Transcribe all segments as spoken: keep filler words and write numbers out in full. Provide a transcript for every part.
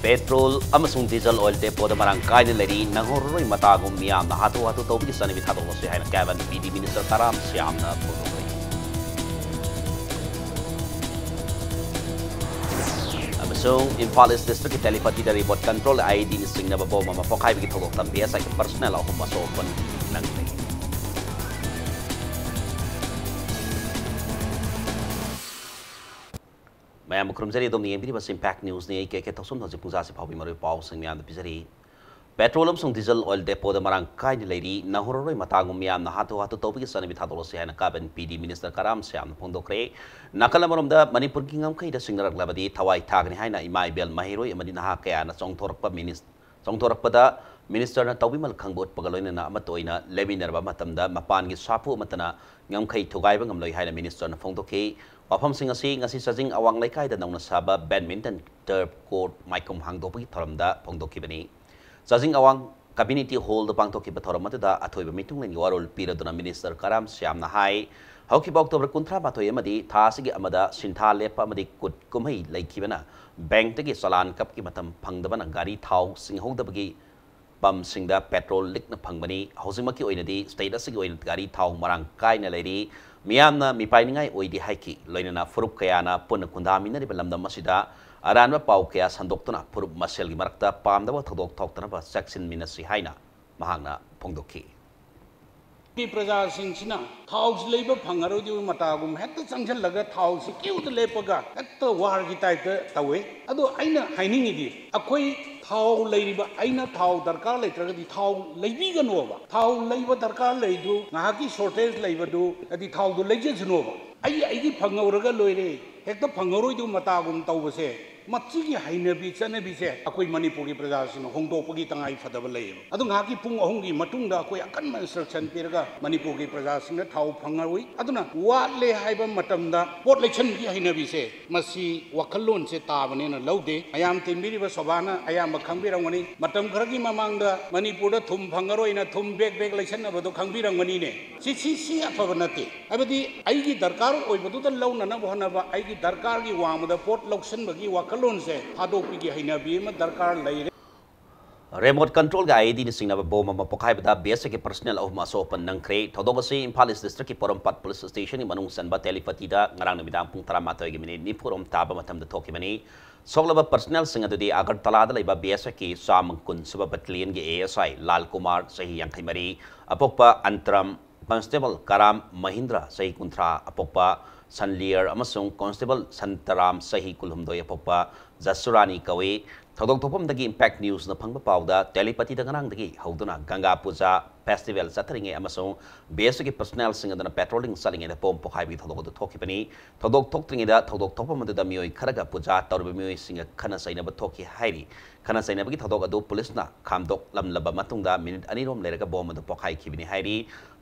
Petrol ꯑꯃꯁꯨꯡ diesel oil ꯗꯦꯄꯣꯗ ꯃꯔꯥꯡ ꯀꯥꯏꯅ ꯂꯩꯔꯤ, ꯅꯪꯍꯧꯔꯔꯣꯏ꯫ ꯃꯇꯥꯒꯨꯝ ꯃꯤꯌꯥꯝꯅ ꯍꯥꯊꯨ ꯍꯥꯊꯨ ꯇꯧꯕꯒꯤ ꯆꯠꯅꯕꯤ ꯊꯥꯗꯣꯛꯂꯁꯤ ꯍꯥꯏꯅ ꯀꯦꯕꯤꯟ ꯄꯤ ꯗꯤ ꯃꯤꯅꯤꯁꯇꯔ ꯀꯔꯥꯝ ꯁ꯭ꯌꯥꯝꯅ ꯐꯣꯡꯗꯣꯛꯂꯤ꯫ ꯑꯃꯁꯨꯡ ꯏꯝꯐꯥꯜ ꯏꯁ ꯗꯤꯁꯇ꯭ꯔꯤꯛꯀꯤ ꯇꯦꯂꯤꯄꯇꯤꯗ ꯔꯤꯃꯣꯠ ꯀꯟꯇ꯭ꯔꯣꯜ ꯑꯥꯏ ꯏ ꯗꯤꯅ ꯆꯤꯡꯅꯕ ꯕꯣꯝ ꯑꯃ ꯄꯣꯈꯥꯏꯕꯒꯤ ꯊꯧꯗꯣꯛꯇ ꯕꯤ ꯑꯦꯁ ꯑꯥꯏꯒꯤ ꯄꯔꯁꯅꯦꯜ ꯑꯍꯨꯝ ꯑꯁꯣꯛ ꯑꯄꯟ ꯅꯪꯂꯦ꯫ ꯃꯌꯥꯝꯕꯨ ꯈꯨꯔꯨꯝꯖꯔꯤ꯫ ꯑꯗꯣꯝꯅ ꯌꯦꯡꯕꯤꯔꯤꯕꯁꯤ ꯏꯝꯄꯦꯛ ꯅ꯭ꯌꯨꯁꯅꯤ꯫ ꯑꯩ ꯀꯦ ꯀꯦ ꯊꯧꯁꯨꯝ꯫ ꯍꯧꯖꯤꯛ ꯄꯨꯡꯖꯥꯁꯤ ꯐꯥꯎꯕꯒꯤ ꯃꯔꯨꯑꯣꯏꯕ ꯄꯥꯎꯁꯤꯡ ꯃꯌꯥꯝꯗ ꯄꯤꯖꯔꯤ꯫ ꯄꯦꯇ꯭ꯔꯣꯜ ꯑꯃꯁꯨꯡ ꯗꯤꯖꯜ ꯑꯣꯏꯜ ꯗꯦꯄꯣꯗ ꯃꯔꯥꯡ ꯀꯥꯏꯅ ꯂꯩꯔꯤ, ꯅꯪꯍꯧꯔꯔꯣꯏ꯫ ꯃꯇꯥꯒꯨꯝ ꯃꯤꯌꯥꯝꯅ ꯍꯥꯊꯨ ꯍꯥꯊꯨ ꯇꯧꯕꯒꯤ ꯆꯠꯅꯕꯤ ꯊꯥꯗꯣꯛꯂꯁꯤ ꯍꯥꯏꯅ ꯀꯦꯕꯤꯟ ꯄꯤ ꯗꯤ ꯃꯤꯅꯤꯁꯇꯔ ꯀꯔꯥꯝ ꯁ꯭ꯌꯥꯝꯅ ꯐꯣꯡꯗꯣꯛꯈ꯭ꯔꯦ꯫ ꯅꯥꯀꯜ ꯑꯃꯔꯣꯝꯗ ꯃꯅꯤꯄꯨꯔꯒꯤ ꯉꯝꯈꯩꯗ ꯁꯤꯡꯅꯔꯛꯂꯕꯗꯤ ꯊꯋꯥꯏ ꯊꯥꯒꯅꯤ ꯍꯥꯏꯅ ꯏꯃꯥ ꯏꯕꯦꯜ, ꯃꯍꯩꯔꯣꯏ ꯑꯃꯗꯤ ꯅꯍꯥ ꯀꯌꯥꯅ ꯆꯣꯡꯊꯣꯔꯛꯄ ꯃꯤꯅꯤꯁ-, ꯆꯣꯡꯊꯣꯔꯛꯄꯗ ꯃꯤꯅꯤꯁꯇꯔꯅ ꯇꯧꯕꯤꯃꯜ ꯈꯪꯕ ꯎꯠꯄꯒ ꯂꯣꯏꯅꯅ ꯑꯃꯠꯇ ꯑꯣꯏꯅ ꯂꯦꯞꯃꯤꯟꯅꯔꯕ ꯃꯇꯝꯗ ꯃꯄꯥꯟꯒꯤ ꯁꯥꯐꯨ ꯑꯃꯠꯇꯅ ꯉꯝꯈꯩ ꯊꯨꯒꯥꯏꯕ ꯉꯝꯂꯣꯏ ꯍꯥꯏꯅ ꯃꯤꯅꯤꯁꯇꯔꯅ ꯐꯣꯡꯗꯣꯛꯈꯤ꯫ ꯋꯥꯐꯝꯁꯤꯡ ꯑꯁꯤ ꯉꯁꯤ ꯆꯥꯖꯤꯡ ꯑꯋꯥꯡ ꯂꯩꯀꯥꯏꯗ ꯅꯧꯅ ꯁꯥꯕ ꯕꯦꯗꯃꯤꯟꯇꯟ ꯇꯔꯐ ꯀꯣꯔꯠ ꯃꯥꯏꯈꯨꯝ ꯍꯥꯡꯗꯣꯛꯄꯒꯤ ꯊꯧꯔꯝꯗ ꯐꯣꯡꯗꯣꯛꯈꯤꯕꯅꯤ꯫ ꯆꯥꯖꯤꯡ ꯑꯋꯥꯡ ꯀꯝꯃ꯭ꯌꯨꯅꯤꯇꯤ ꯍꯣꯜꯗ ꯄꯥꯡꯊꯣꯛꯈꯤꯕ ꯊꯧꯔꯝ ꯑꯗꯨꯗ ꯑꯊꯣꯏꯕ ꯃꯤꯊꯨꯡꯂꯦꯟꯒꯤ ꯋꯥꯔꯣꯜ ꯄꯤꯔꯗꯨꯅ ꯃꯤꯅꯤꯁꯇꯔ ꯀꯔꯥꯝ ꯁ꯭ꯌꯥꯝꯅ ꯍꯥꯏ, ꯍꯧꯈꯤꯕ ꯑꯣꯛꯇꯣꯕꯔ ꯀꯨꯟꯊ꯭ꯔꯥ ꯃꯥꯊꯣꯏ ꯑꯃꯗꯤ ꯊꯥ ꯑꯁꯤꯒꯤ ꯑꯃꯗ ꯁꯤꯟꯊꯥ ꯂꯦꯞꯄ ꯑꯃꯗꯤ ꯀꯨꯠ ꯀꯨꯝꯍꯩ ꯂꯩꯈꯤꯕꯅ ꯕꯦꯡꯛꯇꯒꯤ ꯆꯂꯥꯟ ꯀꯞꯀꯤ ꯃꯇꯝ ꯐꯪꯗꯕꯅ ꯒꯥꯔꯤ ꯊꯥꯎ ꯁꯤꯡꯍꯧꯗꯕꯒꯤ ꯄꯝꯁꯤꯡꯗ ꯄꯦꯇ꯭ꯔꯣꯜ ꯂꯤꯛꯅ ꯐꯪꯕꯅꯤ꯫ ꯍꯧꯖꯤꯛꯃꯛꯀꯤ ꯑꯣꯏꯅꯗꯤ ꯁ꯭ꯇꯦꯠ ꯑꯁꯤꯒꯤ ꯑꯣꯏꯅ ꯒꯥꯔꯤ ꯊꯥꯎ ꯃꯔꯥꯡ ꯀꯥꯏꯅ ꯂꯩꯔꯤ꯫ ꯃꯤꯌꯥꯝꯅ ꯃꯤꯄꯥꯏꯅꯤꯡꯉꯥꯏ ꯑꯣꯏꯗꯦ ꯍꯥꯏꯈꯤ꯫ ꯂꯣꯏꯅꯅ ꯐꯨꯔꯨꯞ ꯀꯌꯥꯅ ꯄꯨꯟꯅ ꯈꯨꯟꯗꯥꯃꯤꯟꯅꯔꯤꯕ ꯂꯝꯗꯝ ꯑꯁꯤꯗ ꯑꯔꯥꯟꯕ ꯄꯥꯎ ꯀꯌꯥ ꯁꯟꯗꯣꯛꯇꯨꯅ ꯐꯨꯔꯨꯞ ꯃꯁꯦꯜꯒꯤ ꯃꯔꯛꯇ ꯄꯥꯝꯗꯕ ꯊꯧꯗꯣꯛ ꯊꯣꯛꯇꯅꯕ ꯆꯦꯛꯁꯤꯟꯃꯤꯟꯅꯁꯤ ꯍꯥꯏꯅ ꯃꯍꯥꯛꯅ ꯐꯣꯡꯗꯣꯛꯈꯤ꯫ ꯒꯤ ꯄ꯭ꯔꯖꯥꯁꯤꯡꯁꯤꯅ ꯊꯥꯎꯁꯤ ꯂꯩꯕ ꯐꯪꯉꯔꯣꯏꯗꯕ ꯃꯇꯥꯒꯨꯝ ꯍꯦꯛꯇ ꯆꯪꯁꯤꯜꯂꯒ ꯊꯥꯎꯁꯤ ꯀ꯭ꯌꯨꯗ ꯂꯦꯞꯄꯒ ꯍꯦꯛꯇ ꯋꯥꯔꯒꯤ ꯇꯥꯏꯞꯇ ꯇꯧꯋꯦ꯫ ꯑꯗꯣ ꯑꯩꯅ ꯍꯥꯏꯅꯤꯡꯉꯤꯗꯤ, ꯑꯩꯈꯣꯏ ꯊꯥꯎ ꯂꯩꯔꯤꯕ, ꯑꯩꯅ ꯊꯥꯎ ꯗꯔꯀꯥꯔ ꯂꯩꯇ꯭ꯔꯒꯗꯤ ꯊꯥꯎ ꯂꯩꯕꯤꯒꯅꯣꯕ꯫ ꯊꯥꯎ ꯂꯩꯕ ꯗꯔꯀꯥꯔ ꯂꯩꯗꯨ, ꯉꯥꯏꯍꯥꯛꯀꯤ ꯁꯣꯔꯇꯦꯖ ꯂꯩꯕꯗꯨ, ꯑꯗꯤ ꯊꯥꯎꯗꯨ ꯂꯩꯖꯁꯅꯣꯕ꯫ ꯑꯩ ꯑꯩꯒꯤ ꯐꯪꯍꯧꯔꯒ ꯂꯣꯏꯔꯦ, ꯍꯦꯛꯇ ꯐꯪꯍꯧꯔꯣꯏꯗꯕ ꯃꯇꯥꯒꯨꯝ ꯇꯧꯕꯁꯦ, ꯃꯁꯤꯒꯤ ꯍꯩꯅꯕꯤ ꯆꯠꯅꯕꯤꯁꯦ ꯑꯩꯈꯣꯏ ꯃꯅꯤꯄꯨꯔꯒꯤ ꯄ꯭ꯔꯖꯥꯁꯤꯡꯅ ꯍꯣꯡꯗꯣꯛꯄꯒꯤ ꯇꯉꯥꯏ ꯐꯗꯕ ꯂꯩꯌꯦꯕ꯫ ꯑꯗꯨ ꯉꯥꯏꯍꯥꯛꯀꯤ ꯄꯨꯡ ꯑꯍꯨꯝꯒꯤ ꯃꯇꯨꯡꯗ ꯑꯩꯈꯣꯏ ꯑꯀꯟꯕ ꯏꯟꯁꯇ꯭ꯔꯛꯁꯟ ꯄꯤꯔꯒ ꯃꯅꯤꯄꯨꯔꯒꯤ ꯄ꯭ꯔꯖꯥꯁꯤꯡꯅ ꯊꯥꯎ ꯐꯪꯉꯔꯣꯏ꯫ ꯑꯗꯨꯅ ꯋꯥꯠꯂꯦ ꯍꯥꯏꯕ ꯃꯇꯝꯗ ꯄꯣꯠ ꯂꯩꯁꯟꯕꯒꯤ ꯍꯩꯅꯕꯤꯁꯦ, ꯃꯁꯤ ꯋꯥꯈꯜꯂꯣꯟꯁꯦ ꯇꯥꯕꯅꯦꯅ ꯂꯧꯗꯦ꯫ ꯃꯌꯥꯝ ꯇꯤꯟꯕꯤꯔꯤꯕ ꯁꯣꯚꯥꯅ ꯑꯌꯥꯝꯕ ꯈꯪꯕꯤꯔꯝꯒꯅꯤ, ꯃꯇꯝ ꯈꯔꯒꯤ ꯃꯃꯥꯡꯗ ꯃꯅꯤꯄꯨꯔꯗ ꯊꯨꯝ ꯐꯪꯉꯔꯣꯏꯅ ꯊꯨꯝ ꯕꯦꯛ ꯕꯦꯛ ꯂꯩꯁꯟꯅꯕꯗꯣ ꯈꯪꯕꯤꯔꯝꯒꯅꯤꯅꯦ꯫ ꯁꯤ, ꯁꯤ, ꯁꯤ ꯑꯐꯕ ꯅꯠꯇꯦ꯫ ꯍꯥꯏꯕꯗꯤ ꯑꯩꯒꯤ ꯗꯔꯀꯥꯔ ꯑꯣꯏꯕꯗꯨꯗ ꯂꯧꯅꯅꯕ ꯍꯣꯠꯅꯕ, ꯑꯩꯒꯤ ꯗꯔꯀꯥꯔꯒꯤ ꯋꯥꯡꯃꯗ ꯄꯣꯠ ꯂꯧꯁꯟꯕꯒꯤ ꯋꯥꯈꯜ ꯂꯣꯟꯁꯦ ꯊꯥꯗꯣꯛꯄꯤꯒꯤ ꯍꯩꯅꯕꯤ ꯑꯃ ꯗꯔꯀꯥꯔ ꯂꯩꯔꯦ꯫ Remote control ꯒ IED ꯅ ꯆꯤꯡꯅꯕ ꯕꯣꯝ ꯑꯃ ꯄꯣꯈꯥꯏꯕꯗ BSF ꯀꯤ personnel ꯑꯍꯨꯝ ꯑꯁꯣꯛ ꯑꯄꯟ ꯅꯪꯈ꯭ꯔꯦ꯫ ꯊꯧꯗꯣꯛ ꯑꯁꯤ ꯏꯝꯐꯥꯜ East District ꯀꯤ ꯄꯣꯔꯣꯝꯄꯥꯠ Police Station ꯒꯤ ꯃꯅꯨꯡ ꯆꯟꯕ ꯇꯦꯂꯤꯄꯇꯤꯗ ꯉꯔꯥꯡ ꯅꯨꯃꯤꯗꯥꯡ ꯄꯨꯡ ꯇꯔꯥꯃꯥꯊꯣꯏꯒꯤ ꯃꯤꯅꯤꯠ ꯅꯤꯐꯨꯔꯣꯝ ꯇꯥꯕ ꯃꯇꯝꯗ ꯊꯣꯛꯈꯤꯕꯅꯤ꯫ ꯁꯣꯛꯂꯕ personnel ꯁꯤꯡ ꯑꯗꯨꯗꯤ ꯑꯒꯔꯇꯂꯥꯗ ꯂꯩꯕ BSF ꯀꯤ ꯆꯥꯝꯃ ꯀꯨꯟ ꯁꯨꯕ battalion ꯒꯤ ASI ꯂꯥꯜ ꯀꯨꯃꯥꯔ, ꯆꯍꯤ ꯌꯥꯡꯈꯩ ꯃꯔꯤ, ꯑꯄꯣꯛꯄ ꯑꯟꯇꯔꯝ, Constable ꯀꯔꯥꯝ ꯃꯍꯤꯟꯗ꯭ꯔ, ꯆꯍꯤ ꯀꯨꯟꯊ꯭ꯔꯥ, ꯑꯄꯣꯛꯄ ꯁꯟꯂꯤꯌꯔ, ꯑꯃꯁꯨꯡ Constable ꯁꯟꯇꯔꯥꯝ, ꯆꯍꯤ ꯀꯨꯟꯍꯨꯝꯗꯣꯏ, ꯑꯄꯣꯛꯄ ꯖꯁꯨꯔꯥꯅꯤ ꯀꯧꯏ꯫ ꯊꯧꯗꯣꯛ ꯊꯣꯛꯐꯝꯗꯒꯤ Impact News ꯅ ꯐꯪꯕ ꯄꯥꯎꯗ, ꯇꯦꯂꯤꯄꯇꯤꯗ ꯉꯔꯥꯡꯗꯒꯤ ꯍꯧꯗꯨꯅ ꯒꯪꯒꯥ ꯄꯨꯖꯥ festival ꯆꯠꯊꯔꯤꯉꯩ ꯑꯃꯁꯨꯡ BSF ꯀꯤ personnel ꯁꯤꯡ ꯑꯗꯨꯅ patrolling ꯆꯠꯂꯤꯉꯩꯗ ꯕꯣꯝ ꯄꯣꯈꯥꯏꯕꯒꯤ ꯊꯧꯗꯣꯛ ꯑꯗꯨ ꯊꯣꯛꯈꯤꯕꯅꯤ꯫ ꯊꯧꯗꯣꯛ ꯊꯣꯛꯇ꯭ꯔꯤꯉꯩꯗ ꯊꯧꯗꯣꯛ ꯊꯣꯛꯐꯝ ꯑꯗꯨꯗ ꯃꯤꯑꯣꯏ ꯈꯔꯒ ꯄꯨꯖꯥ ꯇꯧꯔꯤꯕ ꯃꯤꯑꯣꯏꯁꯤꯡꯒ ꯈꯠꯅ ꯆꯩꯅꯕ ꯊꯣꯛꯈꯤ ꯍꯥꯏꯔꯤ꯫ ꯈꯠꯅ ꯆꯩꯅꯕꯒꯤ ꯊꯧꯗꯣꯛ ꯑꯗꯨ ꯄꯨꯂꯤꯁꯅ ꯈꯥꯝꯗꯣꯛꯂꯝꯂꯕ ꯃꯇꯨꯡꯗ ꯃꯤꯅꯤꯠ ꯑꯅꯤꯔꯣꯝ ꯂꯩꯔꯒ ꯕꯣꯝ ꯑꯗꯨ ꯄꯣꯈꯥꯏꯈꯤꯕꯅꯤ ꯍꯥꯏꯔꯤ꯫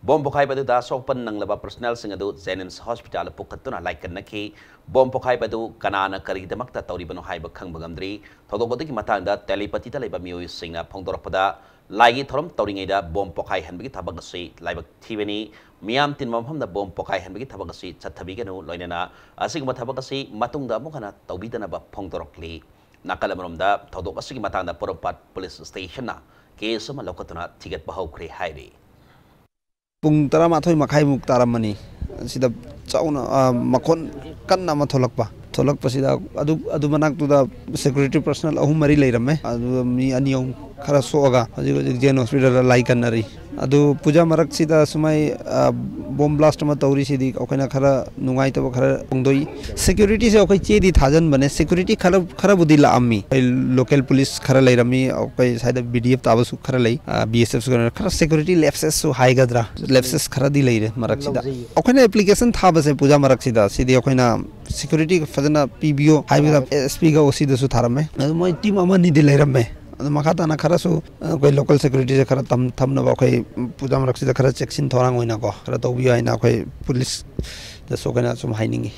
ꯕꯣꯝ ꯄꯣꯈꯥꯏꯕ ꯑꯗꯨꯗ ꯑꯁꯣꯛ ꯑꯄꯟ ꯅꯪꯂꯕ personnel ꯁꯤꯡ ꯑꯗꯨ JNIMS hospital ꯗ ꯄꯨꯈꯠꯇꯨꯅ ꯂꯥꯏꯀꯠꯅꯈꯤ꯫ ꯕꯣꯝ ꯄꯣꯈꯥꯏꯕ ꯑꯗꯨ ꯀꯅꯥꯅ ꯀꯔꯤꯒꯤꯗꯃꯛꯇ ꯇꯧꯔꯤꯕꯅꯣ ꯍꯥꯏꯕ ꯈꯪꯕ ꯉꯝꯗ꯭ꯔꯤ꯫ ꯊꯧꯗꯣꯛ ꯑꯗꯨꯒꯤ ꯃꯇꯥꯡꯗ ꯇꯦꯂꯤꯄꯇꯤꯗ ꯂꯩꯕ ꯃꯤꯑꯣꯏꯁꯤꯡꯅ ꯐꯣꯡꯗꯣꯔꯛꯄꯗ, ꯂꯥꯏꯒꯤ ꯊꯧꯔꯝ ꯇꯧꯔꯤꯉꯩꯗ ꯕꯣꯝ ꯄꯣꯈꯥꯏꯍꯟꯕꯒꯤ ꯊꯕꯛ ꯑꯁꯤ ꯂꯥꯏꯕꯛ ꯊꯤꯕꯅꯤ꯫ ꯃꯤꯌꯥꯝ ꯇꯤꯟꯕ ꯃꯐꯝꯗ ꯕꯣꯝ ꯄꯣꯈꯥꯏꯍꯟꯕꯒꯤ ꯊꯕꯛ ꯑꯁꯤ ꯆꯠꯊꯕꯤꯒꯅꯨ, ꯂꯣꯏꯅꯅ ꯑꯁꯤꯒꯨꯝꯕ ꯊꯕꯛ ꯑꯁꯤ ꯃꯇꯨꯡꯗ ꯑꯃꯨꯛ ꯍꯟꯅ ꯇꯧꯕꯤꯗꯅꯕ ꯐꯣꯡꯗꯣꯔꯛꯂꯤ꯫ ꯅꯥꯀꯜ ꯑꯃꯔꯣꯝꯗ, ꯊꯧꯗꯣꯛ ꯑꯁꯤꯒꯤ ꯃꯇꯥꯡꯗ ꯄꯣꯔꯣꯝꯄꯥꯠ Police Station ꯅ case ꯑꯃ ꯂꯧꯈꯠꯇꯨꯅ ꯊꯤꯒꯠꯄ ꯍꯧꯈ꯭ꯔꯦ ꯍꯥꯏꯔꯤ꯫ ꯄꯨꯡ ꯇꯔꯥꯃꯥꯊꯣꯏ ꯃꯈꯥꯏꯃꯨꯛ ꯇꯥꯔꯝꯃꯅꯤ꯫ ꯁꯤꯗ ꯆꯥꯎꯅ, ꯑ, ꯃꯈꯣꯟ ꯀꯟꯅ ꯑꯃ ꯊꯣꯛꯂꯛꯄ꯫ ꯊꯣꯛꯂꯛꯄꯁꯤꯗ ꯑꯗꯨ, ꯑꯗꯨ ꯃꯅꯥꯛꯇꯨꯗ security personnel ꯑꯍꯨꯝ ꯃꯔꯤ ꯂꯩꯔꯝꯃꯦ꯫ ꯑꯗꯨꯗ ꯃꯤ ꯑꯅꯤ ꯑꯍꯨꯝ ꯈꯔ ꯁꯣꯛꯑꯒ ꯍꯧꯖꯤꯛ ꯍꯧꯖꯤꯛ JNIMS hospital ꯗ ꯂꯥꯏ ꯀꯟꯅꯔꯤ꯫ ꯑꯗꯨ ꯄꯨꯖꯥ ꯃꯔꯛꯁꯤꯗ ꯁꯨꯃꯥꯏ, ꯑ, bomb blast ꯑꯃ ꯇꯧꯔꯤꯁꯤꯗꯤ ꯑꯩꯈꯣꯏꯅ ꯈꯔ ꯅꯨꯡꯉꯥꯏꯇꯕ ꯈꯔ ꯐꯣꯡꯗꯣꯛꯏ꯫ Security ꯁꯦ ꯑꯩꯈꯣꯏ ꯆꯦꯗꯤ ꯊꯥꯖꯤꯟꯕꯅꯦ, security ꯈꯔ, ꯈꯔꯕꯨꯗꯤ ꯂꯥꯛꯑꯝꯃꯤ꯫ ꯑꯩꯈꯣꯏ local police ꯈꯔ ꯂꯩꯔꯝꯃꯤ, ꯑꯩꯈꯣꯏ ꯁ꯭ꯋꯥꯏꯗ BDF ꯇꯥꯕꯁꯨ ꯈꯔ ꯂꯩ, ꯑ, BSF ꯁꯨ ꯈꯔ, ꯈꯔ security lapses ꯁꯨ ꯍꯥꯏꯒꯗ꯭ꯔꯥ, lapses ꯈꯔꯗꯤ ꯂꯩꯔꯦ ꯃꯔꯛꯁꯤꯗ꯫ ꯑꯩꯈꯣꯏꯅ application ꯊꯥꯕꯁꯦ ꯄꯨꯖꯥ ꯃꯔꯛꯁꯤꯗ, ꯁꯤꯗꯤ ꯑꯩꯈꯣꯏꯅ security ꯐꯖꯅ ꯄꯤꯕꯤꯌꯣ ꯍꯥꯏꯕꯗ SP ꯒ OC ꯗꯁꯨ ꯊꯥꯔꯝꯃꯦ꯫ ꯑꯗꯨ ꯃꯣꯏ team ꯑꯃꯅꯤꯗꯤ ꯂꯩꯔꯝꯃꯦ꯫ ꯑꯗꯨ ꯃꯈꯥ ꯇꯥꯅ ꯈꯔꯁꯨ ꯑꯩꯈꯣꯏ local security ꯁꯦ ꯈꯔ ꯊꯝ-, ꯊꯝꯅꯕ ꯑꯩꯈꯣꯏ ꯄꯨꯖꯥ ꯃꯔꯛꯁꯤꯗ ꯈꯔ ꯆꯦꯛꯁꯤꯟ ꯊꯧꯔꯥꯡ ꯑꯣꯏꯅꯀꯣ ꯈꯔ ꯇꯧꯕꯤꯌꯨ ꯍꯥꯏꯅ ꯑꯩꯈꯣꯏ police ꯇꯁꯨ ꯑꯩꯈꯣꯏꯅ ꯁꯨꯝ ꯍꯥꯏꯅꯤꯡꯉꯤ꯫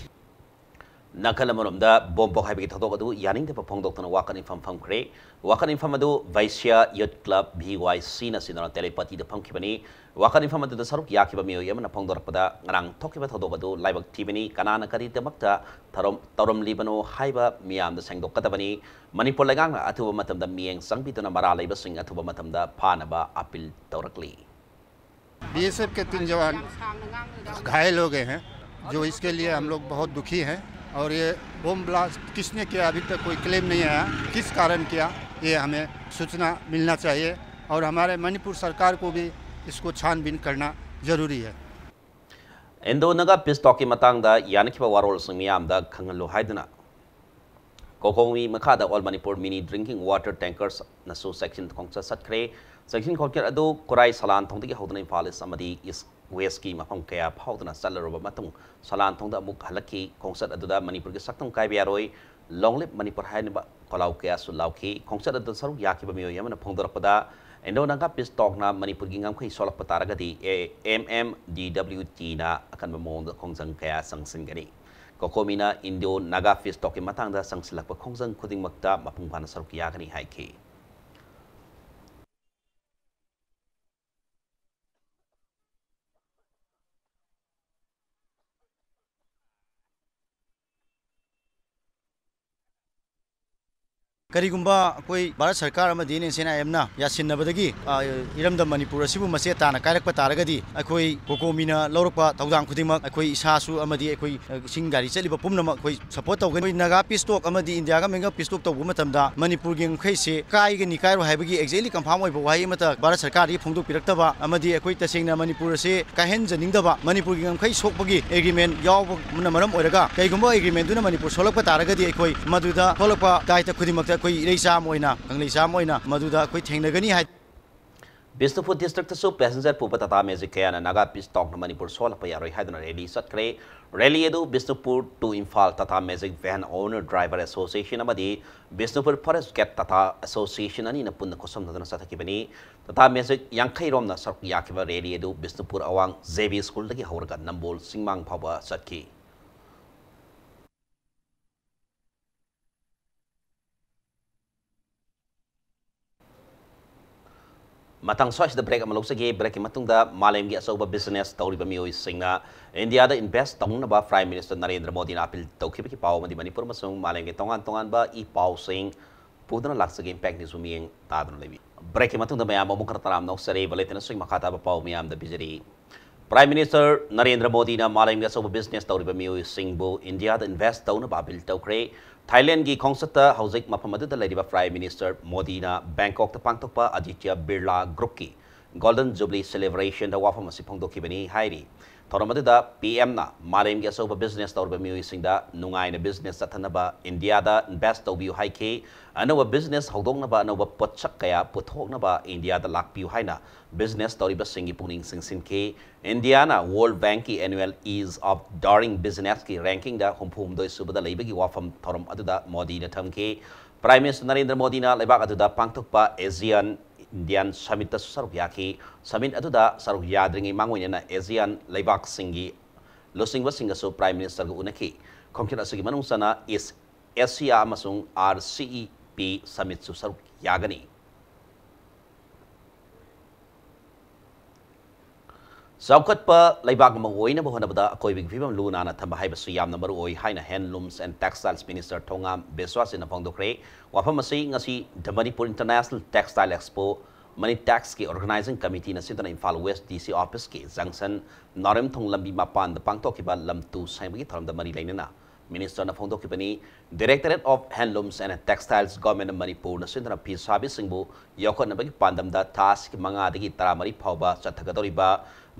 ꯅꯥꯀꯜ ꯑꯃꯔꯣꯝꯗ ꯕꯣꯝ ꯄꯣꯈꯥꯏꯕꯒꯤ ꯊꯧꯗꯣꯛ ꯑꯗꯨ ꯌꯥꯅꯤꯡꯗꯕ ꯐꯣꯡꯗꯣꯛꯇꯨꯅ ꯋꯥꯀꯠ ꯃꯤꯐꯝ ꯐꯝꯈ꯭ꯔꯦ꯫ ꯋꯥꯀꯠ ꯃꯤꯐꯝ ꯑꯗꯨ ꯚꯩꯁ꯭ꯌꯥ ꯌꯨꯊ ꯀ꯭ꯂꯕ, ꯚꯤ ꯋꯥꯏ ꯁꯤꯅ ꯁꯤꯟꯗꯨꯅ ꯇꯦꯂꯦꯄꯥꯇꯤꯗ ꯐꯝꯈꯤꯕꯅꯤ꯫ ꯋꯥꯀꯠ ꯃꯤꯐꯝ ꯑꯗꯨꯗ ꯁꯔꯨꯛ ꯌꯥꯈꯤꯕ ꯃꯤꯑꯣꯏ ꯑꯃꯅ ꯐꯣꯡꯗꯣꯔꯛꯄꯗ, ꯉꯔꯥꯡ ꯊꯣꯛꯈꯤꯕ ꯊꯧꯗꯣꯛ ꯑꯗꯨ ꯂꯥꯏꯕꯛ ꯊꯤꯕꯅꯤ, ꯀꯅꯥꯅ ꯀꯔꯤꯗꯃꯛꯇ ꯊꯧꯔꯝ ꯇꯧꯔꯝꯂꯤꯕꯅꯣ ꯍꯥꯏꯕ ꯃꯤꯌꯥꯝꯗ ꯁꯦꯡꯗꯣꯛꯀꯗꯕꯅꯤ꯫ ꯃꯅꯤꯄꯨꯔ ꯂꯩꯉꯥꯛꯅ ꯑꯊꯨꯕ ꯃꯇꯝꯗ ꯃꯤꯠꯌꯦꯡ ꯆꯪꯕꯤꯗꯨꯅ ꯃꯔꯥꯜ ꯂꯩꯕꯁꯤꯡ ꯑꯊꯨꯕ ꯃꯇꯝꯗ ꯐꯥꯅꯕ ꯑꯥꯄꯤꯜ ꯇꯧꯔꯛꯂꯤ꯫ बीएसएफ के तीन जवान घायल हो गए हैं, जो इसके लिए हम लोग बहुत दुखी हैं। और ये बम ब्लास्ट किसने किया, अभी तक कोई क्लेम नहीं आया, किस कारण किया, ये हमें सूचना मिलना चाहिए। और हमारे मणिपुर सरकार को भी इसको छानबीन करना ज़रूरी है। ꯏꯟꯗꯣ ꯅꯥꯒꯥ ꯄꯤꯁ ꯇꯣꯛꯀꯤ ꯃꯇꯥꯡꯗ ꯌꯥꯅꯈꯤꯕ ꯋꯥꯔꯣꯜꯁꯤꯡ ꯃꯤꯌꯥꯝꯗ ꯈꯪꯍꯜꯂꯨ ꯍꯥꯏꯗꯨꯅ ꯀꯣꯀꯣꯃꯤ ꯃꯈꯥꯗ All Manipur Mini Drinking Water Tankers ꯅꯁꯨ ꯆꯦꯛꯁꯤꯟ ꯈꯣꯡꯆꯠ ꯆꯠꯈ꯭ꯔꯦ꯫ ꯆꯦꯛꯁꯤꯟ ꯈꯣꯡꯆꯠ ꯑꯗꯨ ꯈꯨꯔꯥꯏ ꯁꯂꯥꯟ ꯊꯣꯡꯗꯒꯤ ꯍꯧꯗꯨꯅ ꯏꯝꯐꯥꯜ ꯏꯁ ꯑꯃꯗꯤ ꯏꯁ ꯋꯦꯁꯀꯤ ꯃꯐꯝ ꯀꯌꯥ ꯐꯥꯎꯗꯨꯅ ꯆꯠꯂꯔꯕ ꯃꯇꯨꯡ ꯁꯂꯥꯟ ꯊꯣꯡꯗ ꯑꯃꯨꯛ ꯍꯜꯂꯛꯈꯤ꯫ ꯈꯣꯡꯆꯠ ꯑꯗꯨꯗ ꯃꯅꯤꯄꯨꯔꯒꯤ ꯁꯛꯇꯝ ꯀꯥꯏꯕ ꯌꯥꯔꯣꯏ, Long Live Manipur ꯍꯥꯏꯅꯕ ꯈꯣꯜꯂꯥꯎ ꯀꯌꯥꯁꯨ ꯂꯥꯎꯈꯤ꯫ ꯈꯣꯡꯆꯠ ꯑꯗꯨꯗ ꯁꯔꯨꯛ ꯌꯥꯈꯤꯕ ꯃꯤꯑꯣꯏ ꯑꯃꯅ ꯐꯣꯡꯗꯣꯔꯛꯄꯗ, ꯏꯟꯗꯣ ꯅꯥꯒꯥ ꯄꯤꯁ ꯇꯣꯛꯅ ꯃꯅꯤꯄꯨꯔꯒꯤ ꯉꯝꯈꯩ ꯁꯣꯛꯂꯛꯄ ꯇꯥꯔꯒꯗꯤ A M M D W ꯇꯤꯅ ꯑꯀꯟꯕ ꯃꯑꯣꯡꯗ ꯈꯣꯡꯖꯪ ꯀꯌꯥ ꯆꯪꯁꯤꯟꯒꯅꯤ꯫ ꯀꯣꯀꯣꯃꯤꯅ ꯏꯟꯗꯣ ꯅꯥꯒꯥ ꯄꯤꯁ ꯇꯣꯛꯀꯤ ꯃꯇꯥꯡꯗ ꯆꯪꯁꯤꯜꯂꯛꯄ ꯈꯣꯡꯖꯪ ꯈꯨꯗꯤꯡꯃꯛꯇ ꯃꯄꯨꯡ ꯐꯥꯅ ꯁꯔꯨꯛ ꯌꯥꯒꯅꯤ ꯍꯥꯏꯈꯤ꯫ ꯀꯔꯤꯒꯨꯝꯕ ꯑꯩꯈꯣꯏ ꯚꯥꯔꯠ ꯁꯔꯀꯥꯔ ꯑꯃꯗꯤ ꯑꯦꯟ ꯑꯦꯟ ꯁꯤ ꯑꯦꯟ ꯑꯥꯏ ꯑꯦꯝꯅ ꯌꯥꯁꯤꯟꯅꯕꯗꯒꯤ, ꯑ, ꯏꯔꯝꯗꯝ ꯃꯅꯤꯄꯨꯔ ꯑꯁꯤꯕꯨ ꯃꯆꯦꯠ ꯇꯥꯅ ꯀꯥꯏꯔꯛꯄ ꯇꯥꯔꯒꯗꯤ, ꯑꯩꯈꯣꯏ ꯀꯣꯀꯣꯃꯤꯅ ꯂꯧꯔꯛꯄ ꯊꯧꯗꯥꯡ ꯈꯨꯗꯤꯡꯃꯛ ꯑꯩꯈꯣꯏ ꯏꯁꯥꯁꯨ ꯑꯃꯗꯤ ꯑꯩꯈꯣꯏ, ꯑ, ꯏꯁꯤꯡ ꯒꯥꯔꯤ ꯆꯠꯂꯤꯕ ꯄꯨꯝꯅꯃꯛ ꯑꯩꯈꯣꯏ ꯁꯄꯣꯔꯠ ꯇꯧꯒꯅꯤ꯫ ꯑꯩꯈꯣꯏ ꯅꯥꯒꯥ ꯄꯤꯁ ꯇꯣꯛ ꯑꯃꯗꯤ ꯏꯟꯗꯤꯌꯥꯒ ꯑꯃꯦꯔꯤꯀꯥ ꯄꯤꯁ ꯇꯣꯛ ꯇꯧꯕ ꯃꯇꯝꯗ ꯃꯅꯤꯄꯨꯔꯒꯤ ꯉꯝꯈꯩꯁꯦ ꯀꯥꯏꯒꯅꯤ ꯀꯥꯏꯔꯣꯏ ꯍꯥꯏꯕꯒꯤ ꯑꯦꯛꯖꯦꯛꯂꯤ ꯀꯟꯐꯥꯔꯝ ꯑꯣꯏꯕ ꯋꯥꯍꯩ ꯑꯃꯠꯇ ꯚꯥꯔꯠ ꯁꯔꯀꯥꯔꯗꯒꯤ ꯐꯣꯡꯗꯣꯛꯄꯤꯔꯛꯇꯕ ꯑꯃꯗꯤ ꯑꯩꯈꯣꯏ ꯇꯁꯦꯡꯅ ꯃꯅꯤꯄꯨꯔ ꯑꯁꯦ ꯀꯥꯏꯍꯟꯖꯅꯤꯡꯗꯕ ꯃꯅꯤꯄꯨꯔꯒꯤ ꯉꯝꯈꯩ ꯁꯣꯛꯄꯒꯤ ꯑꯦꯒ꯭ꯔꯤꯃꯦꯟ ꯌꯥꯎꯕꯅ ꯃꯔꯝ ꯑꯣꯏꯔꯒ, ꯀꯩꯒꯨꯝꯕ ꯑꯦꯒ꯭ꯔꯤꯃꯦꯟꯗꯨꯅ ꯃꯅꯤꯄꯨꯔ ꯁꯣꯛꯂꯛꯄ ꯇꯥꯔꯒꯗꯤ ꯑꯩꯈꯣꯏ ꯃꯗꯨꯗ ꯊꯣꯛꯂꯛꯄ ꯗꯥꯏꯇ ꯈꯨꯗꯤꯡꯃꯛꯇ ꯑꯩꯈꯣꯏ ꯏꯔꯩꯆꯥ ꯑꯃ ꯑꯣꯏꯅ, ꯀꯪꯂꯩꯆꯥ ꯑꯃ ꯑꯣꯏꯅ ꯃꯗꯨꯗ ꯑꯩꯈꯣꯏ ꯊꯦꯡꯅꯒꯅꯤ ꯍꯥꯏ꯫ ꯕꯤꯁꯅꯨꯄꯨꯔ ꯗꯤꯁꯇ꯭ꯔꯤꯛꯇꯁꯨ ꯄꯦꯁꯦꯟꯖꯔ ꯄꯨꯕ ꯇꯥꯇꯥ ꯃꯦꯖꯤꯛ ꯀꯌꯥꯅ ꯅꯥꯒꯥ ꯄꯤꯁ ꯇꯣꯛꯅ ꯃꯅꯤꯄꯨꯔ ꯁꯣꯛꯍꯜꯂꯛꯄ ꯌꯥꯔꯣꯏ ꯍꯥꯏꯗꯨꯅ ꯔꯦꯂꯤ ꯆꯠꯈ꯭ꯔꯦ꯫ ꯔꯦꯂꯤ ꯑꯗꯨ Bishnupur to Imphal Tata magic van owner driver association ꯑꯃꯗꯤ Bishnupur forest gate Tata association ꯑꯅꯤꯅ ꯄꯨꯟꯅ ꯈꯨꯠꯁꯝꯅꯗꯨꯅ ꯆꯠꯊꯈꯤꯕꯅꯤ꯫ ꯇꯥꯇꯥ ꯃꯦꯖꯤꯛ ꯌꯥꯡꯈꯩ ꯔꯣꯝꯅ ꯁꯔꯨꯛ ꯌꯥꯈꯤꯕ ꯔꯦꯂꯤ ꯑꯗꯨ ꯕꯤꯁꯅꯨꯄꯨꯔ ꯑꯋꯥꯡ ꯖꯦ ꯕꯤ ꯁ꯭ꯀꯨꯜꯗꯒꯤ ꯍꯧꯔꯒ ꯅꯝꯕꯣꯜ ꯆꯤꯡꯃꯥꯡ ꯐꯥꯎꯕ ꯆꯠꯈꯤ꯫ ꯃꯇꯥꯡ ꯁ꯭ꯋꯥꯏꯁꯤꯗ ꯕ꯭ꯔꯦꯛ ꯑꯃ ꯂꯧꯖꯒꯦ꯫ ꯕ꯭ꯔꯦꯛꯀꯤ ꯃꯇꯨꯡꯗ ꯃꯥꯂꯦꯝꯒꯤ ꯑꯆꯧꯕ ꯕꯤꯖꯤꯅꯦꯁ ꯇꯧꯔꯤꯕ ꯃꯤꯑꯣꯏꯁꯤꯡꯅ ꯏꯟꯗꯤꯌꯥꯗ ꯏꯟꯚꯦꯁ ꯇꯧꯅꯅꯕ ꯄ꯭ꯔꯥꯏꯝ ꯃꯤꯅꯤꯁꯇꯔ ꯅꯔꯦꯟꯗ꯭ꯔ ꯃꯣꯗꯤꯅ ꯑꯄꯤꯜ ꯇꯧꯈꯤꯕꯒꯤ ꯄꯥꯎ ꯑꯃꯗꯤ ꯃꯅꯤꯄꯨꯔ ꯑꯃꯁꯨꯡ ꯃꯥꯂꯦꯝꯒꯤ ꯇꯣꯉꯥꯟ ꯇꯣꯉꯥꯟꯕ ꯏ ꯄꯥꯎꯁꯤꯡ ꯄꯨꯗꯨꯅ ꯂꯥꯛꯆꯒꯦ꯫ ꯏꯝꯄꯦꯛ ꯅ꯭ꯌꯨꯁꯄꯨ ꯃꯤꯠꯌꯦꯡ ꯇꯥꯗꯨꯅ ꯂꯩꯕꯤ꯫ ꯕ꯭ꯔꯦꯛꯀꯤ ꯃꯇꯨꯡꯗ ꯃꯌꯥꯝ ꯑꯃꯨꯛ ꯈꯔ ꯇꯔꯥꯝꯅ ꯅꯣꯛꯆꯔꯤ꯫ ꯕꯨꯂꯦꯇꯤꯟ ꯑꯁꯤꯒꯤ ꯃꯈꯥ ꯇꯥꯕ ꯄꯥꯎ ꯃꯌꯥꯝꯗ ꯄꯤꯖꯔꯤ꯫ ꯄ꯭ꯔꯥꯏꯝ ꯃꯤꯅꯤꯁꯇꯔ ꯅꯔꯦꯟꯗ꯭ꯔ ꯃꯣꯗꯤꯅ ꯃꯥꯂꯦꯝꯒꯤ ꯑꯆꯧꯕ ꯕꯤꯖꯤꯅꯦꯁ ꯇꯧꯔꯤꯕ ꯃꯤꯑꯣꯏꯁꯤꯡꯕꯨ ꯏꯟꯗꯤꯌꯥꯗ ꯏꯟꯚꯦꯁ ꯇꯧꯅꯕ ꯑꯄꯤꯜ ꯇꯧꯈ꯭ꯔꯦ꯫ ꯊꯥꯏꯂꯦꯟꯒꯤ ꯈꯣꯡꯆꯠꯇ ꯍꯧꯖꯤꯛ ꯃꯐꯝ ꯑꯗꯨꯗ ꯂꯩꯔꯤꯕ ꯄ꯭ꯔꯥꯏꯝ ꯃꯤꯅꯤꯁꯇꯔ ꯃꯣꯗꯤꯅ ꯕꯦꯡꯀꯣꯛꯇ ꯄꯥꯡꯊꯣꯛꯄ ꯑꯗꯤꯇ꯭ꯌ ꯕꯤꯔꯂꯥ ꯒ꯭ꯔꯨꯞꯀꯤ ꯒꯣꯜꯗꯟ ꯖꯨꯕꯂꯤ ꯁꯦꯂꯦꯕ꯭ꯔꯦꯁꯟꯗ ꯋꯥꯐꯝ ꯑꯁꯤ ꯐꯣꯡꯗꯣꯛꯈꯤꯕꯅꯤ ꯍꯥꯏꯔꯤ꯫ ꯊꯧꯔꯝ ꯑꯗꯨꯗ ꯄꯤ ꯑꯦꯝꯅ ꯃꯥꯂꯦꯝꯒꯤ ꯑꯆꯧꯕ ꯕꯤꯖꯤꯅꯦꯁ ꯇꯧꯔꯤꯕ ꯃꯤꯑꯣꯏꯁꯤꯡꯗ ꯅꯨꯡꯉꯥꯏꯅ ꯕꯤꯖꯤꯅꯦꯁ ꯆꯠꯊꯅꯕ, ꯏꯟꯗꯤꯌꯥꯗ ꯏꯟꯚꯦꯁ ꯇꯧꯕꯤꯌꯨ ꯍꯥꯏꯈꯤ꯫ ꯑꯅꯧꯕ ꯕꯤꯖꯤꯅꯦꯁ ꯍꯧꯗꯣꯛꯅꯕ, ꯑꯅꯧꯕ ꯄꯣꯠꯁꯛ ꯀꯌꯥ ꯄꯨꯊꯣꯛꯅꯕ ꯏꯟꯗꯤꯌꯥꯗ ꯂꯥꯛꯄꯤꯌꯨ ꯍꯥꯏꯅ ꯕꯤꯖꯤꯅꯦꯁ ꯇꯧꯔꯤꯕꯁꯤꯡꯒꯤ ꯄꯨꯛꯅꯤꯡ ꯆꯤꯡꯁꯤꯟꯈꯤ꯫ ꯏꯟꯗꯤꯌꯥꯅ ꯋꯥꯔꯜꯗ ꯕꯦꯡꯀꯤ ꯑꯦꯅꯨꯋꯦꯜ ꯏꯖ ꯑꯣꯐ ꯗꯣꯏꯡ ꯕꯤꯖꯤꯅꯦꯁꯀꯤ ꯔꯦꯡꯀꯤꯡꯗ ꯍꯨꯝꯐꯨ ꯍꯨꯝꯗꯣꯏ ꯁꯨꯕꯗ ꯂꯩꯕꯒꯤ ꯋꯥꯐꯝ ꯊꯧꯔꯝ ꯑꯗꯨꯗ ꯃꯣꯗꯤꯅ ꯊꯝꯈꯤ꯫ ꯄ꯭ꯔꯥꯏꯝ ꯃꯤꯅꯤꯁꯇꯔ ꯅꯔꯦꯟꯗ꯭ꯔ ꯃꯣꯗꯤꯅ ꯂꯩꯕꯥꯛ ꯑꯗꯨꯗ ꯄꯥꯡꯊꯣꯛꯄ ꯑꯦꯖꯤꯌꯥꯟ ꯏꯟꯗꯤꯌꯥꯟ ꯁꯃꯤꯠꯇꯁꯨ ꯁꯔꯨꯛ ꯌꯥꯈꯤ꯫ ꯁꯃꯤꯠ ꯑꯗꯨꯗ ꯁꯔꯨꯛ ꯌꯥꯗ꯭ꯔꯤꯉꯩ ꯃꯥꯡꯑꯣꯏꯅꯅ ꯑꯦꯖꯤꯌꯥꯟ ꯂꯩꯕꯥꯛꯁꯤꯡꯒꯤ ꯂꯨꯆꯤꯡꯕꯁꯤꯡꯒꯁꯨ ꯄ꯭ꯔꯥꯏꯝ ꯃꯤꯅꯤꯁꯇꯔꯒ ꯎꯅꯈꯤ꯫ ꯈꯣꯡꯆꯠ ꯑꯁꯤꯒꯤ ꯃꯅꯨꯡ ꯆꯟꯅ ꯏꯁ ꯑꯦꯁꯤꯌꯥ ꯑꯃꯁꯨꯡ ꯑꯥꯔ ꯁꯤ ꯏ ꯄꯤ ꯁꯃꯤꯠꯁꯨ ꯁꯔꯨꯛ ꯌꯥꯒꯅꯤ꯫ ꯆꯥꯎꯈꯠꯄ ꯂꯩꯕꯥꯛ ꯑꯃ ꯑꯣꯏꯅꯕ ꯍꯣꯠꯅꯕꯗ ꯑꯀꯣꯏꯕꯒꯤ ꯐꯤꯕꯝ ꯂꯨ ꯅꯥꯟꯅ ꯊꯝꯕ ꯍꯥꯏꯕꯁꯤ ꯌꯥꯝꯅ ꯃꯔꯨ ꯑꯣꯏ ꯍꯥꯏꯅ ꯍꯦꯟꯂꯨꯝꯁ ꯑꯦꯟ ꯇꯦꯛꯁꯇꯥꯏꯜꯁ ꯃꯤꯅꯤꯁꯇꯔ ꯊꯣꯉꯥꯝ ꯕꯤꯁ꯭ꯋꯥꯁꯤꯅ ꯐꯣꯡꯗꯣꯛꯈ꯭ꯔꯦ꯫ ꯋꯥꯐꯝ ꯑꯁꯤ ꯉꯁꯤ the Manipur international textile expo, ꯃꯅꯤ ꯇꯦꯛꯁꯀꯤ ꯑꯣꯔꯒꯅꯥꯏꯖꯤꯡ ꯀꯃꯤꯇꯤꯅ ꯁꯤꯟꯗꯨꯅ ꯏꯝꯐꯥꯜ ꯋꯦꯁ ꯗꯤ ꯁꯤ ꯑꯣꯐꯤꯁꯀꯤ ꯖꯪꯁꯟ ꯅꯥꯎꯔꯦꯝꯊꯣꯡ ꯂꯝꯕꯤ ꯃꯄꯥꯟꯗ ꯄꯥꯡꯊꯣꯛꯈꯤꯕ ꯂꯝ ꯇꯨ ꯁꯦꯡꯕꯒꯤ ꯊꯧꯔꯝꯗ ꯃꯔꯤ ꯂꯩꯅꯅ ꯃꯤꯅꯤꯁꯇꯔꯅ ꯐꯣꯡꯗꯣꯛꯈꯤꯕꯅꯤ꯫ Directorate of Handlooms and Textiles, Government of ꯃꯅꯤꯄꯨꯔꯅ ꯁꯤꯟꯗꯨꯅ ꯐꯤ ꯁꯥꯕꯤꯁꯤꯡꯕꯨ ꯌꯣꯛꯈꯠꯅꯕꯒꯤ ꯄꯥꯟꯗꯝꯗ ꯊꯥ ꯑꯁꯤꯒꯤ ꯃꯉꯥꯗꯒꯤ ꯇꯔꯥꯃꯔꯤ ꯐꯥꯎꯕ ꯆꯠꯊꯒꯗꯧꯔꯤꯕ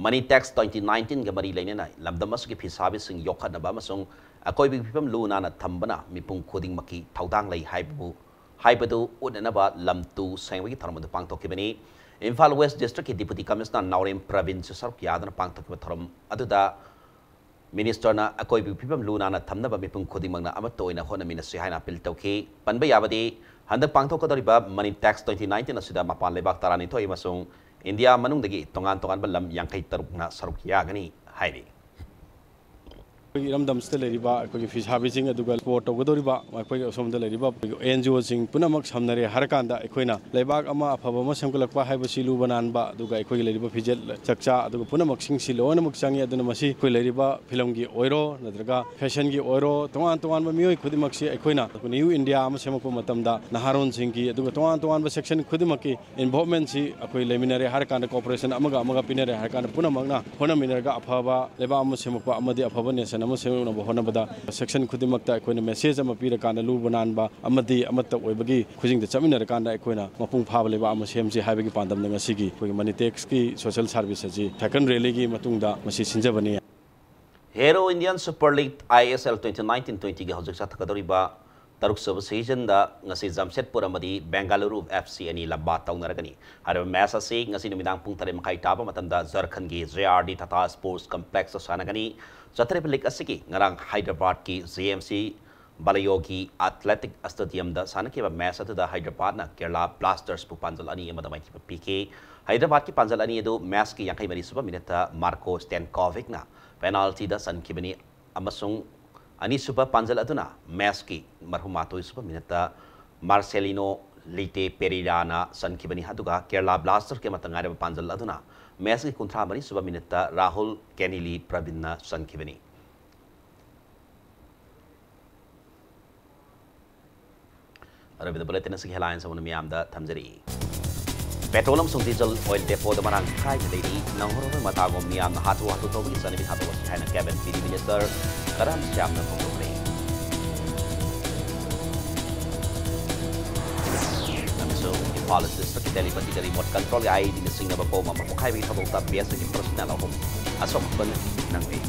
ꯃꯅꯤ ꯇꯦꯛꯁ ꯇ꯭ꯋꯦꯟꯇꯤ ꯅꯥꯏꯟꯇꯤꯟꯒ ꯃꯔꯤ ꯂꯩꯅꯅ ꯂꯝꯗꯝ ꯑꯁꯤꯒꯤ ꯐꯤ ꯁꯥꯕꯤꯁꯤꯡ ꯌꯣꯛꯈꯠꯅꯕ ꯑꯃꯁꯨꯡ ꯑꯀꯣꯏꯕꯒꯤ ꯐꯤꯕꯝ ꯂꯨ ꯅꯥꯟꯅ ꯊꯝꯕꯅ ꯃꯤꯄꯨꯝ ꯈꯨꯗꯤꯡꯃꯛꯀꯤ ꯊꯧꯗꯥꯡ ꯂꯩ ꯍꯥꯏꯕꯕꯨ, ꯍꯥꯏꯕꯗꯨ ꯎꯠꯅꯅꯕ ꯂꯝ ꯇꯨ ꯁꯦꯡꯕꯒꯤ ꯊꯧꯔꯝ ꯑꯗꯨ ꯄꯥꯡꯊꯣꯛꯈꯤꯕꯅꯤ꯫ ꯏꯝꯐꯥꯜ ꯋꯦꯁ ꯗꯤꯁꯇ꯭ꯔꯤꯛꯀꯤ ꯗꯤꯄꯨꯇꯤ ꯀꯃꯤꯁꯅꯔ ꯅꯥꯎꯔꯦꯝ ꯄ꯭ꯔꯕꯤꯟꯁꯨ ꯁꯔꯨꯛ ꯌꯥꯗꯨꯅ ꯄꯥꯡꯊꯣꯛꯈꯤꯕ ꯊꯧꯔꯝ ꯑꯗꯨꯗ ꯃꯤꯅꯤꯁꯇꯔꯅ ꯑꯀꯣꯏꯕꯒꯤ ꯐꯤꯕꯝ ꯂꯨ ꯅꯥꯟꯅ ꯊꯝꯅꯕ ꯃꯤꯄꯨꯝ ꯈꯨꯗꯤꯡꯃꯛꯅ ꯑꯃꯠꯇ ꯑꯣꯏꯅ ꯍꯣꯠꯅꯃꯤꯟꯅꯁꯤ ꯍꯥꯏꯅ ꯑꯄꯤꯜ ꯇꯧꯈꯤ꯫ ꯄꯟꯕ ꯌꯥꯕꯗꯤ, ꯍꯟꯗꯛ ꯄꯥꯡꯊꯣꯛꯀꯗꯧꯔꯤꯕ ꯃꯅꯤ ꯇꯦꯛꯁ ꯇ꯭ꯋꯦꯟꯇꯤ ꯅꯥꯏꯟꯇꯤꯟ ꯑꯁꯤꯗ ꯃꯄꯥꯟ ꯂꯩꯕꯥꯛ ꯇꯔꯥꯅꯤꯊꯣꯏ ꯑꯃꯁꯨꯡ ꯏꯟꯗꯤꯌꯥ ꯃꯅꯨꯡꯗꯒꯤ ꯇꯣꯉꯥꯟ ꯇꯣꯉꯥꯟꯕ ꯂꯝ ꯌꯥꯡꯈꯩ ꯇꯔꯨꯛꯅ ꯁꯔꯨꯛ ꯌꯥꯒꯅꯤ ꯍꯥꯏꯔꯤ꯫ ꯑꯩꯈꯣꯏꯒꯤ ꯏꯔꯝꯗꯝꯁꯤꯗ ꯂꯩꯔꯤꯕ ꯑꯩꯈꯣꯏꯒꯤ ꯐꯤꯁꯥꯕꯤꯁꯤꯡ ꯑꯗꯨꯒ ꯁ꯭ꯄꯣꯔꯠ ꯇꯧꯒꯗꯧꯔꯤꯕ ꯑꯩꯈꯣꯏꯒꯤ ꯑꯁꯣꯝꯗ ꯂꯩꯔꯤꯕ ꯑꯩꯈꯣꯏꯒꯤ ꯑꯦꯟ ꯖꯤ ꯑꯣꯁꯤꯡ ꯄꯨꯝꯅꯃꯛ ꯁꯝꯅꯔꯦ ꯍꯥꯏꯔꯀꯥꯟꯗ ꯑꯩꯈꯣꯏꯅ ꯂꯩꯕꯥꯛ ꯑꯃ ꯑꯐꯕ ꯑꯃ ꯁꯦꯝꯒꯠꯂꯛꯄ ꯍꯥꯏꯕꯁꯤ ꯂꯨꯕ ꯅꯥꯟꯕ, ꯑꯗꯨꯒ ꯑꯩꯈꯣꯏꯒꯤ ꯂꯩꯔꯤꯕ ꯐꯤꯖꯦꯠ ꯆꯛꯆꯥ ꯑꯗꯨꯒ ꯄꯨꯝꯅꯃꯛꯁꯤꯡꯁꯤ ꯂꯣꯏꯅꯃꯛ ꯆꯪꯉꯤ꯫ ꯑꯗꯨꯅ ꯃꯁꯤ ꯑꯩꯈꯣꯏ ꯂꯩꯔꯤꯕ ꯐꯤꯂꯝꯒꯤ ꯑꯣꯏꯔꯣ ꯅꯠꯇ꯭ꯔꯒ ꯐꯦꯁꯟꯒꯤ ꯑꯣꯏꯔꯣ, ꯇꯣꯉꯥꯟ ꯇꯣꯉꯥꯟꯕ ꯃꯤꯑꯣꯏ ꯈꯨꯗꯤꯡꯃꯛꯁꯤ ꯑꯩꯈꯣꯏꯅ ꯅ꯭ꯌꯨ ꯏꯟꯗꯤꯌꯥ ꯑꯃ ꯁꯦꯝꯃꯛꯄ ꯃꯇꯝꯗ ꯅꯍꯥꯔꯣꯟꯁꯤꯡꯒꯤ ꯑꯗꯨꯒ ꯇꯣꯉꯥꯟ ꯇꯣꯉꯥꯟꯕ ꯁꯦꯛꯁꯟ ꯈꯨꯗꯤꯡꯃꯛꯀꯤ ꯏꯟꯚꯣꯜꯞꯃꯦꯟꯁꯤ ꯑꯩꯈꯣꯏ ꯂꯩꯃꯤꯟꯅꯔꯦ ꯍꯥꯏꯔ ꯀꯥꯟꯗ, ꯀꯣꯑꯣꯄꯔꯦꯁꯟ ꯑꯃꯒ ꯑꯃꯒ ꯄꯤꯅꯔꯦ ꯍꯥꯏꯔ ꯀꯥꯟꯗ, ꯄꯨꯝꯅꯃꯛꯅ ꯍꯣꯠꯅꯃꯤꯟꯅꯔꯒ ꯑꯐꯕ ꯂꯩꯕꯥꯛ ꯑꯃ ꯁꯦꯝꯃꯛꯄ ꯑꯃꯗꯤ ꯑꯐꯕ ꯅꯦꯁꯟ ꯑꯃ ꯁꯦꯝꯂꯛꯅꯕ ꯍꯣꯠꯅꯕꯗ ꯁꯦꯛꯁꯟ ꯈꯨꯗꯤꯡꯃꯛꯇ ꯑꯩꯈꯣꯏꯅ ꯃꯦꯁꯦꯖ ꯑꯃ ꯄꯤꯔꯀꯥꯟꯗ, ꯂꯨꯕ ꯅꯥꯟꯕ ꯑꯃꯗꯤ ꯑꯃꯠꯇ ꯑꯣꯏꯕꯒꯤ ꯈꯨꯖꯤꯡꯗ ꯆꯠꯃꯤꯟꯅꯔꯀꯥꯟꯗ ꯑꯩꯈꯣꯏꯅ ꯃꯄꯨꯡ ꯐꯥꯕ ꯂꯩꯕꯥꯛ ꯑꯃ ꯁꯦꯝꯁꯤ ꯍꯥꯏꯕꯒꯤ ꯄꯥꯟꯗꯝꯗ ꯉꯁꯤꯒꯤ ꯑꯩꯈꯣꯏꯒꯤ ꯃꯅꯤꯇꯦꯛꯁꯀꯤ ꯁꯣꯁꯦꯜ ꯁꯥꯔꯚꯤꯁ ꯑꯁꯤ ꯁꯥꯏꯀꯜ ꯔꯦꯂꯤꯒꯤ ꯃꯇꯨꯡꯗ ꯃꯁꯤ ꯁꯤꯟꯖꯕꯅꯤ꯫ Hero Indian Super League, I S L, twenty nineteen twenty-ꯒꯤ ꯍꯧꯖꯤꯛ ꯆꯠꯊꯒꯗꯧꯔꯤꯕ ꯇꯔꯨꯛꯁꯨꯕ ꯁꯤꯖꯟꯗ ꯉꯁꯤ ꯖꯝꯁꯦꯗꯄꯨꯔ ꯑꯃꯗꯤ ꯕꯦꯡꯒꯂꯨꯔꯨ F C ꯑꯅꯤ ꯂꯝꯕꯥ ꯇꯧꯅꯔꯒꯅꯤ꯫ ꯍꯥꯏꯔꯤꯕ ꯃꯦꯆ ꯑꯁꯤ ꯉꯁꯤ ꯅꯨꯃꯤꯗꯥꯡ ꯄꯨꯡ ꯇꯔꯦꯠ ꯃꯈꯥꯏ ꯇꯥꯕ ꯃꯇꯝꯗ ꯖꯔꯈꯟꯒꯤ J R D Tata Sports Complexꯇ ꯁꯥꯟꯅꯒꯅꯤ꯫ ꯆꯠꯊꯔꯤꯕ ꯂꯤꯒ ꯑꯁꯤꯒꯤ ꯉꯔꯥꯡ ꯍꯥꯏꯗ꯭ꯔꯕꯥꯗꯀꯤ J M C ꯕꯥꯂꯥꯌꯣꯒꯤ ꯑꯦꯊꯂꯦꯇꯤꯛ ꯁ꯭ꯇꯦꯗꯤꯌꯝꯗ ꯁꯥꯟꯅꯈꯤꯕ ꯃꯦꯆ ꯑꯗꯨꯗ ꯍꯥꯏꯗ꯭ꯔꯕꯥꯗꯅ ꯀꯦꯔꯂꯥ ꯕ꯭ꯂꯥꯁꯇꯔꯁꯄꯨ ꯄꯥꯟꯖꯜ ꯑꯅꯤ ꯑꯃꯗ ꯃꯥꯏꯊꯤꯕ ꯄꯤꯈꯤ꯫ ꯍꯥꯏꯗ꯭ꯔꯕꯥꯗꯀꯤ ꯄꯥꯟꯖꯜ ꯑꯅꯤ ꯑꯗꯨ ꯃꯦꯆꯀꯤ ꯌꯥꯡꯈꯩ ꯃꯔꯤ ꯁꯨꯕ ꯃꯤꯅꯠꯇ ꯃꯥꯔꯀꯣ ꯁ꯭ꯇꯦꯟꯀꯣꯚꯤꯛꯅ ꯄꯦꯅꯥꯜꯇꯤꯗ ꯆꯟꯈꯤꯕꯅꯤ ꯑꯃꯁꯨꯡ ꯑꯅꯤꯁꯨꯕ ꯄꯥꯟꯖꯜ ꯑꯗꯨꯅ ꯃꯦꯆꯀꯤ ꯃꯔꯐꯨ ꯃꯥꯊꯣꯏ ꯁꯨꯕ ꯃꯤꯅꯠꯇ ꯃꯥꯔꯁꯦꯂꯤꯅꯣ ꯂꯤꯇꯦ ꯄꯦꯔꯤꯔꯥꯅ ꯆꯟꯈꯤꯕꯅꯤ꯫ ꯑꯗꯨꯒ ꯀꯦꯔꯂꯥ ꯕ꯭ꯂꯥꯁꯇꯔꯁꯀꯤ ꯑꯃꯠꯇ ꯉꯥꯏꯔꯕ ꯄꯥꯟꯖꯜ ꯑꯗꯨꯅ ꯃꯦꯆꯀꯤ ꯀꯨꯟꯊ꯭ꯔꯥ ꯃꯔꯤ ꯁꯨꯕ ꯃꯤꯅꯠꯇ ꯔꯥꯍꯨꯜ ꯀꯦꯅꯤꯂꯤ ꯄ꯭ꯔꯕꯤꯟꯅ ꯆꯟꯈꯤꯕꯅꯤ꯫ ꯑꯔꯣꯏꯕꯗ ꯕꯨꯂꯦꯇꯤꯟ ꯑꯁꯤꯒꯤ ꯍꯦꯗꯂꯥꯏꯟꯁ ꯑꯃꯅ ꯃꯤꯌꯥꯝꯗ ꯊꯝꯖꯔꯤ꯫ ꯄꯦꯇ꯭ꯔꯣꯜ ꯑꯃꯁꯨꯡ ꯗꯤꯖꯜ ꯑꯣꯏꯜ ꯗꯦꯄꯣꯗ ꯃꯔꯥꯡ ꯀꯥꯏꯅ ꯂꯩꯔꯤ꯫ ꯅꯪꯍꯧꯔꯕ ꯃꯇꯥꯒꯨꯝ ꯃꯤꯌꯥꯝꯅ ꯍꯥꯊꯨ ꯍꯥꯊꯨ ꯇꯧꯕꯒꯤ ꯆꯠꯅꯕꯤ ꯊꯥꯗꯣꯛꯂꯁꯤ ꯍꯥꯏꯅ ꯀꯦꯕꯤꯟ ꯄꯤ ꯗꯤ ꯃꯤꯅꯤꯁꯇꯔ ꯀꯔꯝ ꯁ꯭ꯌꯥꯝꯅ ꯐꯣꯡꯗꯣꯛꯂꯦ꯫ ꯑꯃꯁꯨꯡ ꯏꯝꯐꯥꯜ ꯏꯁ ꯗꯤꯁꯇ꯭ꯔꯤꯛꯀꯤ ꯇꯦꯂꯤꯄꯇꯤꯗ ꯔꯤꯃꯣꯠ ꯀꯟꯇ꯭ꯔꯣꯜꯒꯤ I E Dꯅ ꯆꯤꯡꯅꯕ ꯕꯣꯝ ꯑꯃ ꯄꯣꯈꯥꯏꯕꯒꯤ ꯊꯧꯗꯣꯛꯇ B S Fꯀꯤ ꯄꯔꯁꯣꯅꯦꯜ ꯑꯍꯨꯝ ꯑꯁꯣꯛ ꯑꯄꯟ ꯅꯪꯂꯤ꯫